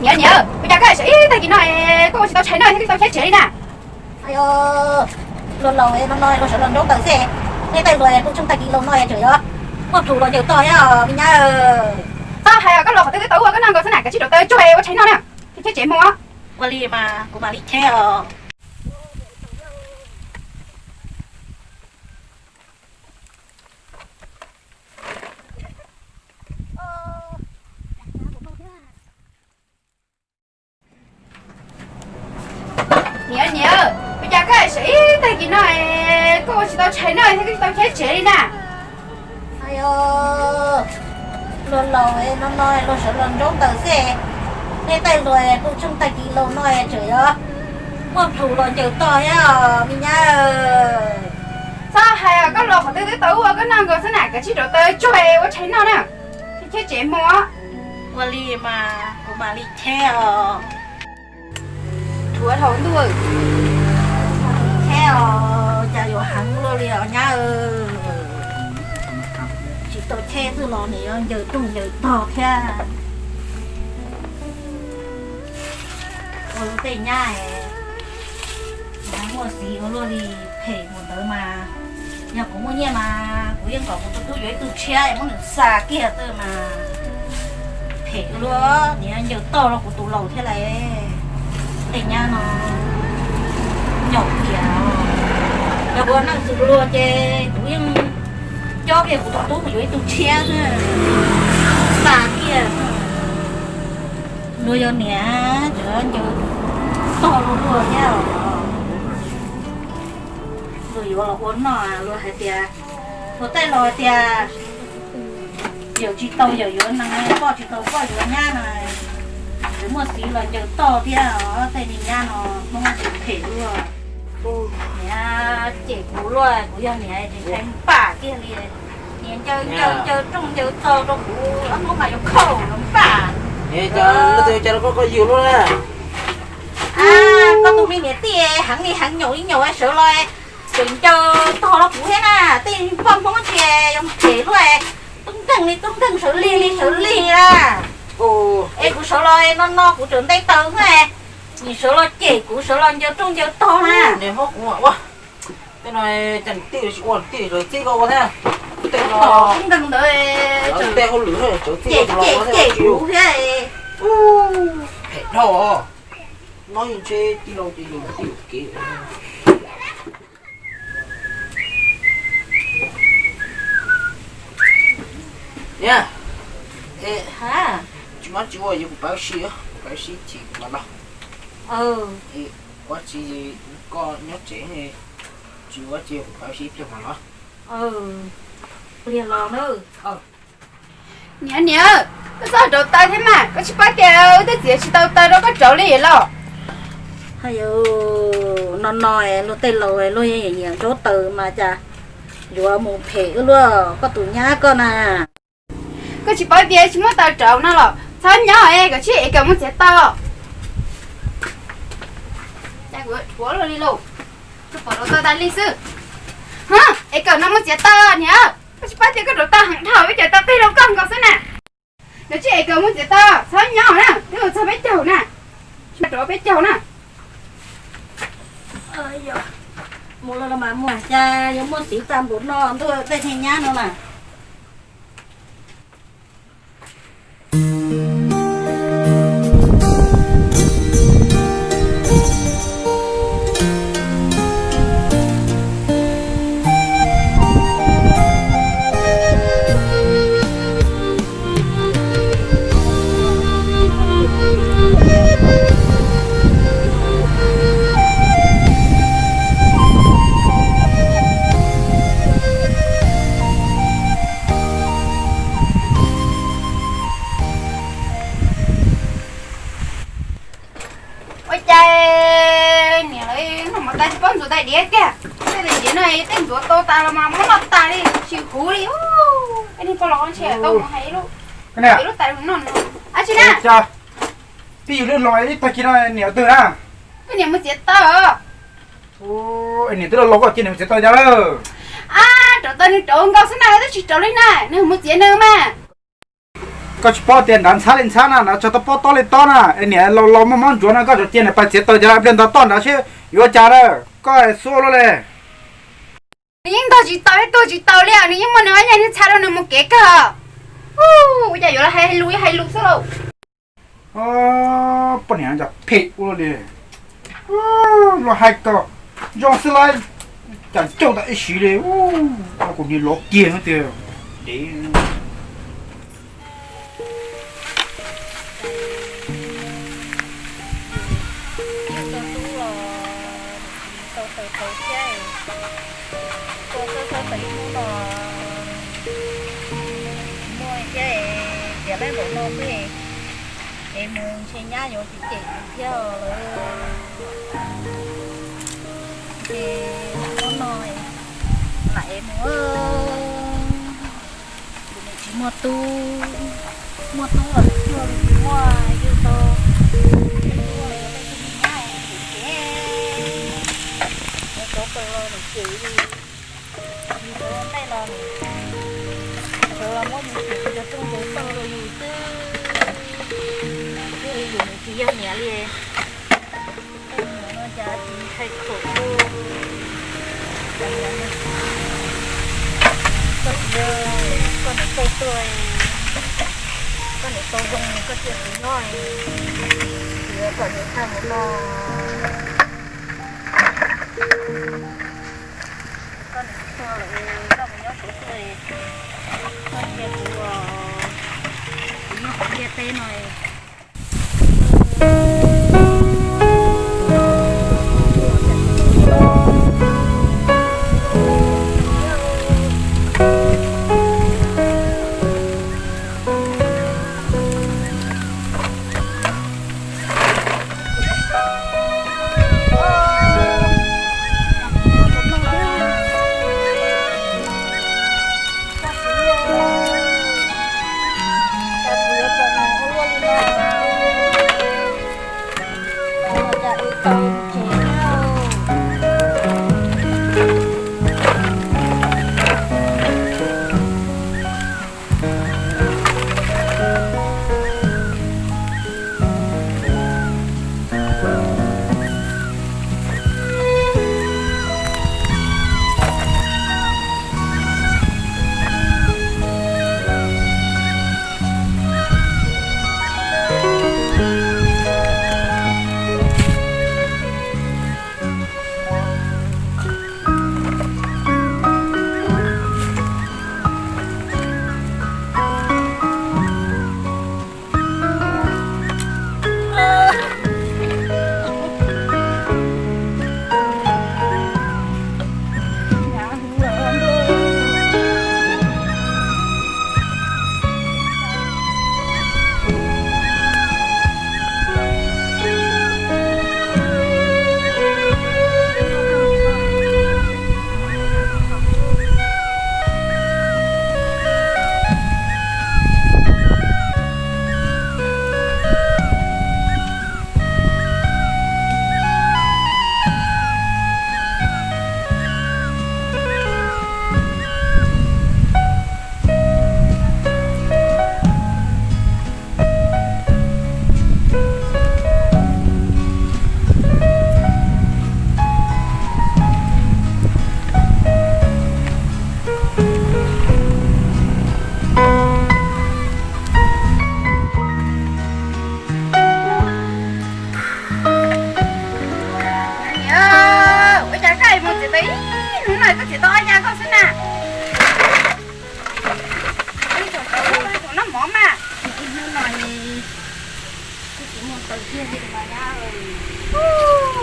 Niam, niam, ua cas koj saib ib tag kis no koj ua tsis tau tshais noj thiab koj tsis tau cheb tsev li na? Ayo, luag laus no no luag sawv los nraub taws xwb. Nej tej hluas pw tsheej tag kis laus no tseem yuav muaj plhus los ncaws tog thiab me nyab. Txhob hais os, koj laus qhov twg twb tau ua koj noj nkaus xwb na, kav tsij rauv taws tsuag ua tshais noj na, cheb tsev mus. Ua li mas kuv mam li cheb os. Niam, niam, ua cas koj saib ib tag kis no koj ua tsis tau tshais noj thiab koj tsis tau cheb tsev li na? Ayo, luag laus no no luag sawv los nraub taws xwb. Nej tej hluas pw tsheej tag kis laus no tseem yuav muaj plhus los ncaws tog thiab me nyab. Txhob hais os, koj laus qhov twg twb tau ua koj noj nkaus xwb na, kav tsij rauv taws tsuag ua tshais noj na, cheb tsev mus. Ua li mas kuv mam li cheb os. Rhuav dhau ntuj, cheb os, cas yuav heev luaj li os nyab. Tsis tau cheb xwb los nws yuav ncaws rooj ncaws tog thiab. Ua luag tej nyab, muaj xiv ua luaj li, phem mus ntawd mas. Yog kuv muaj nyiaj mas kuv yeej kom kuv tus tub yuav ib tug tshiab muab nws xa kiag xwb mas. Phem luaj, nws ncaws tog rau kuv tus laus thiab lauj. Tej nyab no nyaum tiag. Yog kuv ua neej txwv luag ces kuv yeej cob kiag kuv tus tub mus yuav ib tug tshiab xwb, xa kiag. Luag yog niam, tseem ncaws tog rau luag thiab. Luag yuav los ua noj, luag hais tias, luag tej laus hais tias, yawm tsis tau yawm yuav nees, poj tsis tau poj yuav nyab no. Tseem muaj xiv los ncaws tog thiab os, tej niag nyab no Hmoob tseem phem luaj. Niam cem kuv luaj, kuv yog niam tseem ntshai npam kiag li. Niam ncaws ncaws ncaws rooj ncaws tog rau kuv, ob hnub mas yuav khaum yuav npam. Niam, cas koj yws luaj na? Koj tus me niam tij heev li heev, nyaum li nyaum sawv los tseem ncaws tog rau kuv thiab na. Tej poj Hmoob tsis yog phem luaj, tub nkeeg li tub nkeeg, sawv lig li sawv lig na. Es kuv sawv los no no kuv tseem nte taws xwb, nim sawv los cem kuv sawv los ncaws rooj ncaws tog na. Tej no cas tij tsis ua, tij sawv txib koj ua thiab. Tej no tub nkeeg ntawd tej hauj lwm sawv txib koj ua thiab. Phem dhau. No yeej ntshe tij laus ces yus tij yus kev. Niam, tsis muaj tsis ua, yuav kuv pab sib, kuv pab sib ces kuv mam los. Ua tsis koj nyob tsev, tsis ua tsis kuv pab sib pliag mam los. Pliag los na. Niam, niam, koj txhob rauv taws thiab mas, koj tsis paub tias wb tej txiv tsis tau taws rau koj rauv li los? Hais yus no no, luag tej laus luag yeej nyiam nraub taws mas cas yuav mus phem ua luaj koj tus nyab koj na. Koj tsis paub tias tsis muaj taws rauv no los txhob nyob, koj cia li ev kawm mus txiav taws. Rhuav luaj li lauj, pom rauv taws tas li xwb. Ev kawm no mus txiav taws niam. Koj tsis paub tias koj rauv taws heev dhau, peb cov taws peg rau koj nkaus xwb na. Koj cia li ev kawm mus txiav taws, txhob nyob na, twb txog peb caug na, tsis rauv peb caug na. Mus los mas mus, cas yuav muaj xiv tag npaum no ntuj, tej niag nyab no na. Ua cas niam lawv noj mov tas tsis paub ntxuav tais diav tiag. Tej tais diav no tej ntxuav tau tas los mas muab noj tas li, tsis huv li. Ib niag pog los ntshe tau mus hais ib lub, ib lub tais noj no. Ab tsi na, twb yog lub los ib tag kis no niam twg na? Koj niam mus txiav taws. Niam twb los los koj cia niam mus txiav taws cas lawm? Ab, rauv taws nws rauv nkaus xwb na, twb tsis rauv li na, nws mus txiav nws mas. Koj tsis paub tias nrad ntxhab li ntxhab na, nrad tso tau pob tob li tob na, es niam laus laus muaj mob ntsuav no, koj tsuas cia niam pais txiav taws cov pliag ntog toj nrad seb yuav ua cas lawm, koj xuab luaj li. Nws yeej ntog tsis tau, tuag tsis tau li, nws yeej muaj nws ob yam niag txha rau nws mus kev kawg. Ua cas yuav los hais lus, hais lus xwb lauj. Poj niam cas phem ua luaj li. Los hais kom zoo xwb las, cas cauj tau ib siv li. Kuv niag lov kiag tiag. Tau tub los tsis tau taws tau thiab, tua xab xab taws ib hnub no muaj thiab, tiam laib npaum no xwb es mus ntshe nyab yuav cem cem yus thiab lawm. Ces hnub no lam ev mus, kuv niam tsis muaj tub, muaj tub los tsis muaj, yug tau tub los yuav tau tus me nyab es cem, yuav rov plaws los nws cem li. Yus sawv los npej los, sawv los muab yus cem cov rooj cov tog rau yus xwb, thiaj li yus nws tsis yog niam li. Tej niam no cas tsis hais khaum li. Koj niam tau tuag, koj niam tau zoo, koj cia kuv nyob, kuv yuav kom niam tag mus no. Koj niam tuag lawm, koj mus nyob tsev xwb, koj cia kuv, kuv nyob hauv ntiaj teb no. Ua cas koj mus txiav taws ib hnub no koj txiav tau ob yam koj xwb na? Ib tsoom taws, ib tsoom noj mov mas. Ib hnub no kuv tsis muaj taws kiag li mas nyab.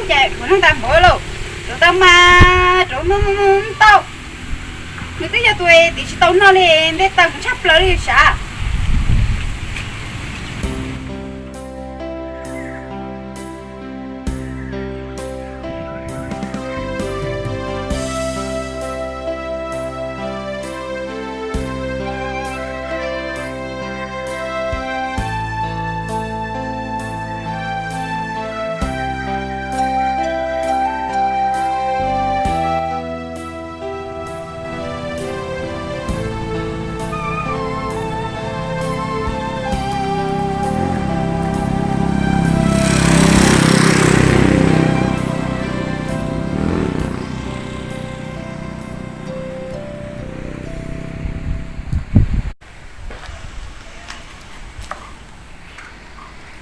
Ces kuv noj tas npaum lauj, rauv taws mas rauv mus mus mus tau. Nws twb yog tus tim tsis tau noj li, nte taws kuv tshaj plaws li sav.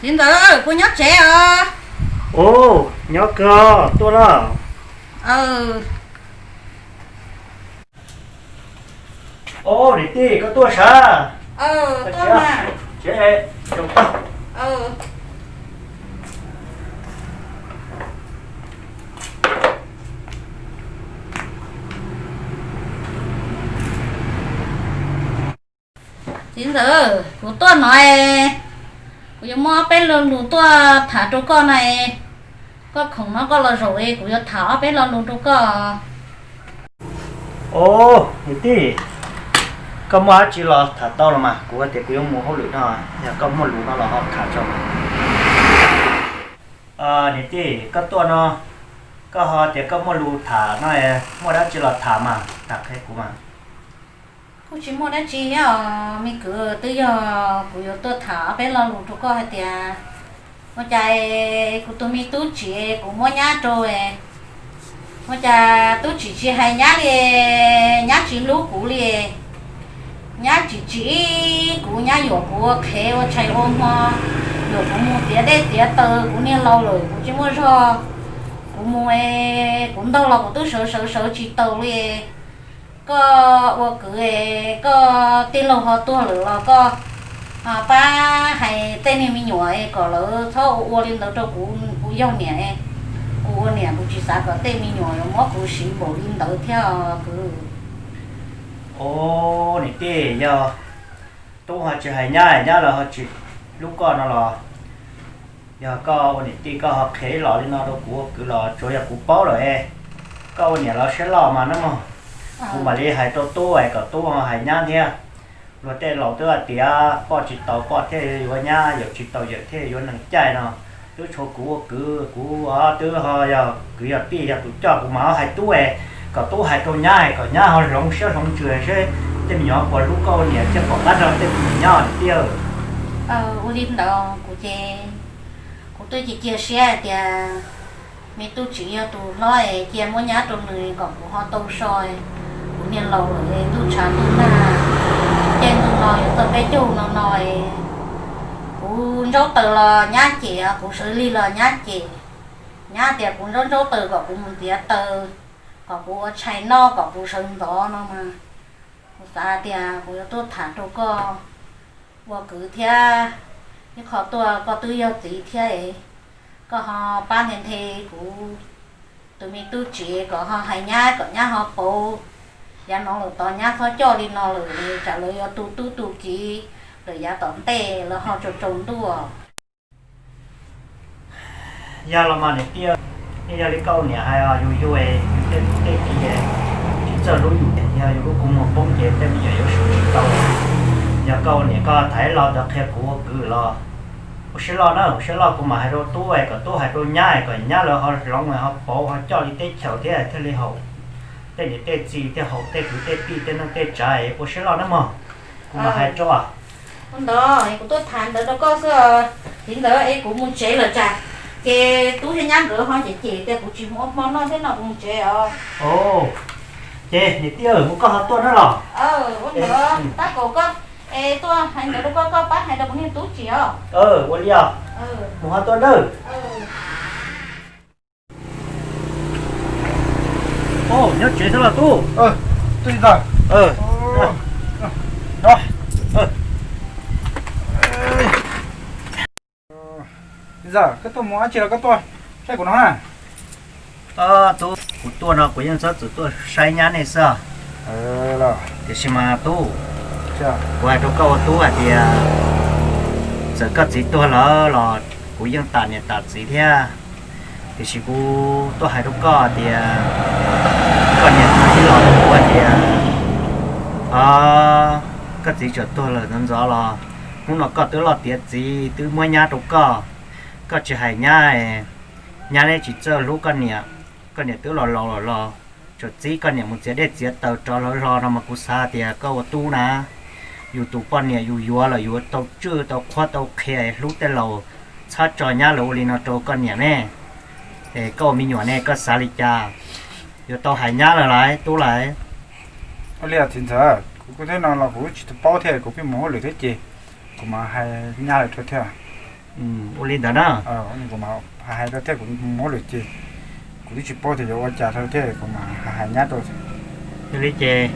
Txiv ntxawm, puas nyob tsev os? Ub, nyob kawg, tuaj na. Ub, niam tij, koj tuaj sav? Txiv ntxawm, kuv tuaj no, kuv yuav muaj ob peb lo lus tuaj tham rau koj na. Koj khoom no koj los zaum es kuv yuav tham ob peb lo lus rau koj. Ub, niam tij, koj muaj dab tsi los tham tau los mas, kuv tias kuv yuav mus hauj lwm no, yog koj muaj lus no los ho tham tso mas. Niam tij, koj tuaj no, koj ho tias koj muaj lus tham no, muaj dab tsi los tham mas tham qhia kuv mas. Kuj tsis muaj dab tsi os me kwv, twb yog kuv yuav tuaj tham ob peb lo lus rau koj hais tias, ua cas kuv tus me tub tsim kuv muab nyab rau, ua cas tub tsim tsis hais nyab li, nyab tsis hlub kuv li. Nyab tsis tsim kuv, nyab yuam kuv ua qhev ua tshais ua hmo, yuam kuv mus txiav dej txiav taws, kuv niag laus lawm kuv tsis muaj zog, kuv mus es kuv ntaug los kuv twb sawv sawv sawv tsis taus li. Koj ua kwv, koj tij laug ho tuag lawm los koj pab hais tej niag me nyuam kom lawv txhob ua ua li ntawd rau kuv, kuv yog niam, kuv ua niam kuv tsis xav kom tej me nyuam yuav muab kuv siv npaum li ntawd thiab os kwv. Ub, niam tij, yog tub ho tsis hais nyab, nyab los ho tsis hlub koj no los, yog koj ua niam tij koj ho qhia ib los li no rau kuv ua kwv los tsuas yog kuv paub lawm es, koj ua niam los siab loj mas na mog. Kuv mam li hais rau tub es kom tub ho hais nyab thiab. Luag tej laus twb hais tias poj tsis tau poj thiaj yuav nyab, yawm tsis tau yawm thiaj yuav nees caij no. Twb tshuav kuv ua kwv, kuv twb ho yog kwv yog tij yog tus coj kuv mas ho hais tub es, kom tub hais rau nyab es kom nyab ho hloov siab hloov ntsws seb tej me nyuam puas hlub koj ua niam thiaj pom qab rau tej me nyuam nyob tiag. Ua li ntawd kuv ces kuv twb cia cia siab hais tias me tub tsim yog tus hlob es cia muab nyab rau nws kom kuv ho tau so. Kuv niag laus lawm ntuj tshav ntuj nag, caij ntuj no yuav txog peb caug no no, kuv ntsaub taws los nyab cem, kuv sawv lig los nyab cem. Nyab tias kuv ntsaub ntsaub taws kom kuv mus txiav taws, kom kuv ua tshais noj kom kuv sawv ntxov no mas, kuv xav tias kuv yuav tuaj tham rau koj ua kwv thiab, ib qho tuaj koj twb yog txiv thiab es, koj ho pab nthe nthe kuv tus me tub tsim kom ho hais nyab kom nyab ho pauv. Yav no lawm tod nyab txhob coj li no lawm, tsam lawv yuav tu tub tu kiv lawm yav tom ntej lawv ho tsaus tsaus ntuj. Yog los mas niam tij, yeej yog li koj niam hais os, yus yug tej tub tej kiv tsis txawj hlub yus, yog yus lub kua muag poob ces tej me nyuam yuav swm tsis tau. Yog koj ua niam koj thaiv los ntawd qhia kuv ua kwv los, ua siab loj na, ua siab loj kuv mam hais rau tub es kom tub hais rau nyab es kom nyab lawv ho hloov ho pauv ho coj li teb chaws thiab thiaj li haum tej niam tej txiv thiaj haum tej kwv tej tij tej neej tej tsav es ua siab loj na mog. Kuv mam hais rau. Ua ntawd kuv tuaj tham ntawd rau koj xwb. Txiv ntxawm es kuv mus tsev lawm tsam ces tub thiab nyab nkawd ho cem cem tias kuv tsis mus ua hmo noj thiab no kuv mus tsev os. Ces niam tij, mus koj ho tuaj na los. Ua ntawd tab kaum koj es tuaj hais ntawd rau koj, koj pab hais rau kuv niag tub tsim os. Ua li os. Mus ho tuaj nawb. Nyob tsev xwb los tub? Txiv ntxawm, koj tuaj mus dab tsi los koj tuaj saib kuv no na? Tub, kuv tuaj no kuv yeej txhob txwm tuaj saib nyab nej xwb. Tiam sis mas tub, kuv hais rau koj ua tub hais tias, txawm koj txiv tuag lawm los kuv yeej tam niam tam txiv thiab. Tiam sis kuv tuaj hais rau koj tias, koj niam txiv los rau kuv hais tias, o, koj txiv tseem tuag lawm ntxov ntxov los, hnub no koj twb loj tiav txiv twb muab nyab rau koj, koj tsis hais nyab, nyab neb tsis txawj hlub koj niam, koj niam twb los laus lawm los tseem txib koj niam mus txiav dej txiav taws rov lawv hlo no mas kuv xav tias koj ua tub na, yus tus poj niam yus yuav lawm yuav tau tswj tau qhuab tau qhia hlub tej laus, txhob tso nyab lawv ua li no rau koj niam ne. Es koj ua me nyuam ne koj xav li cas? Yuav tau hais nyab lawv lawm tub lawm. Ua li txiv ntxawm, kuv kuj thiab no los kuv tsis tau paub thiab kuv pheej mus hauj lwm thiab ces kuv mam hais nyab lawv rau thiab. Ua li ntawd na. Kuv mas hais hais rau thiab kuv muab lwm ces kuv twb tsis paub tias yuav ua cas rau thiab kuv mas hais hais nyab rau. Yog li ces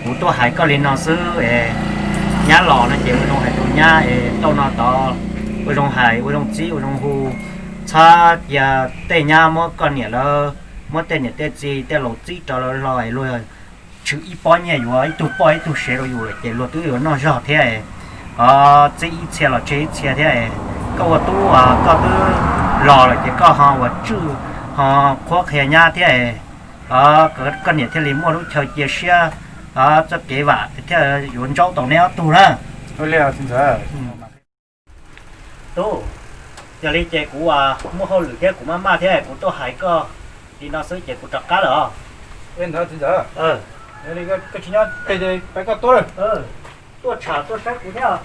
kuv tuaj hais koj li no xwb es nyab los no ces ua zoo hais rau nyab es tau no tod ua zoo hais ua zoo txib ua zoo hu, txhob cia tej nyab muab koj niam lawv, muab tej niam tej txiv tej laus txib rau lawv hlo es luag tshwm ib pob nyiaj yuav ib tug poj ib tug sev rau yus lawm ces luag twb yuav noj zog thiab. Koj txib ib txhia los tseg ib txhia thiab. Koj ua tub koj twb los lawm ces koj ho ua tswj ho qhuab qhia nyab thiab, koj niam thiaj li muaj lub chaw cia siab, txoj kev vam thiaj yuav ntsaub tau neb ob tug na. Tub, yog li ces kuv muaj hauj lwm thiab kuv maj maj thiab kuv tuaj hais koj li no xwb ces kuv rov qab lawm os. Ntawd txiv ntxawm, koj tsis nyob pem ces peb koj tuaj lawm. Tuaj tsham tuaj saib kuv thiab.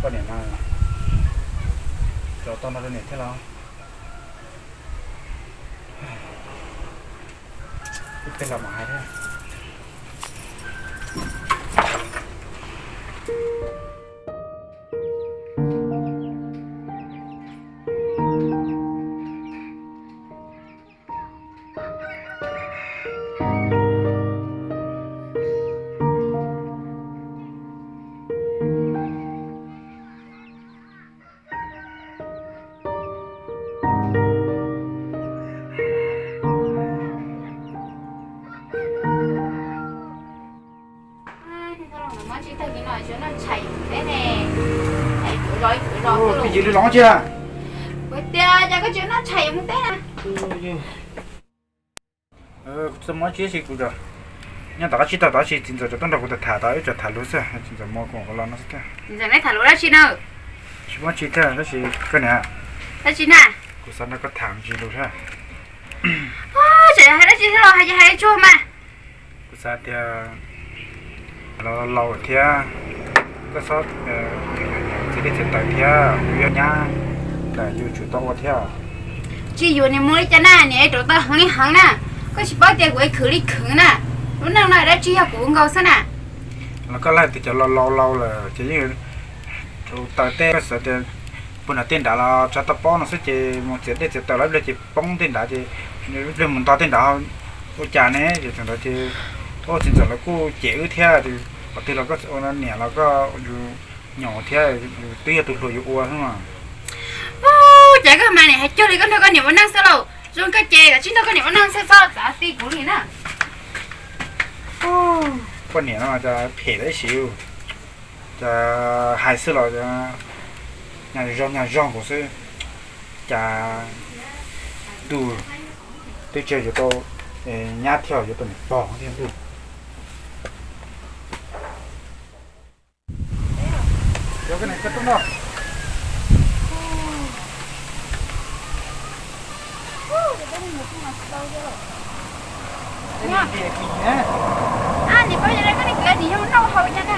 Poj niam no, tau no rau niam thiab los? Ib pliag los mam hais thiab. Koj cia li los tsis? Kuv tias cas koj tsis noj tshais yuav mus teb na? Tsis muaj dab tsi, kuv nyob tom qab tsib taug tab sis txiv ntxawm tseem tuaj nrog kuv tham, tham tau wb tseem tham luag xwb, txiv ntxawm mus kuv los no xwb thiab. Txiv ntxawm neb tham luag dab tsi na? Tsis muaj dab tsi thiab tab sis koj niam, dab tsi na? Kuv xav nrog koj tham ntsis lus thiab. Tseem hais dab tsi thiab los hais ces hais tsuag mas. Kuv xav tias los laus thiab, koj txhob txiav dej txiav taws thiab, yus yog nyab lawm yus tsum tau ua thiab. Tsis yuav niam mus li cas na, niam rau tau heev li heev na, koj tsis paub tias kuv khwv li khwv na, lub neej no dab tsi yog kuv nkaus xwb na. Los koj laus tias cov laus laus lawm ces yeej rau taws tej, koj xav tias puag nram tej nrad los tsav tau pob no xwb ces mus txiav dej txiav taws lawm ib pliag ces poob tej nrad ces ib pliag mus nto tej nrad ua cas ne, ces thaum ntawd ces txiv ntxawm lawv kuj cem wb thiab, qhov twg los koj ua niam los koj yus nyaum thiab, yus twb yog tus hluas yus ua xwb mas. Ub, cas koj mas niam hais cuag li koj nrog koj niam ua neej xwb lauj, zoo koj ces koj tsis nrog koj niam ua neej xwb txhob txav ti kuv li na. Poj niam no cas phem tib si, cas hais xwb los nyas zoo nyas zoo nkaus xwb, cas ntuj twb tsis yuav tau nyab thiab yuav tau niam pog thiab ntuj. Niam pog, yog li koj niam kwv niam yug noj haus cas na?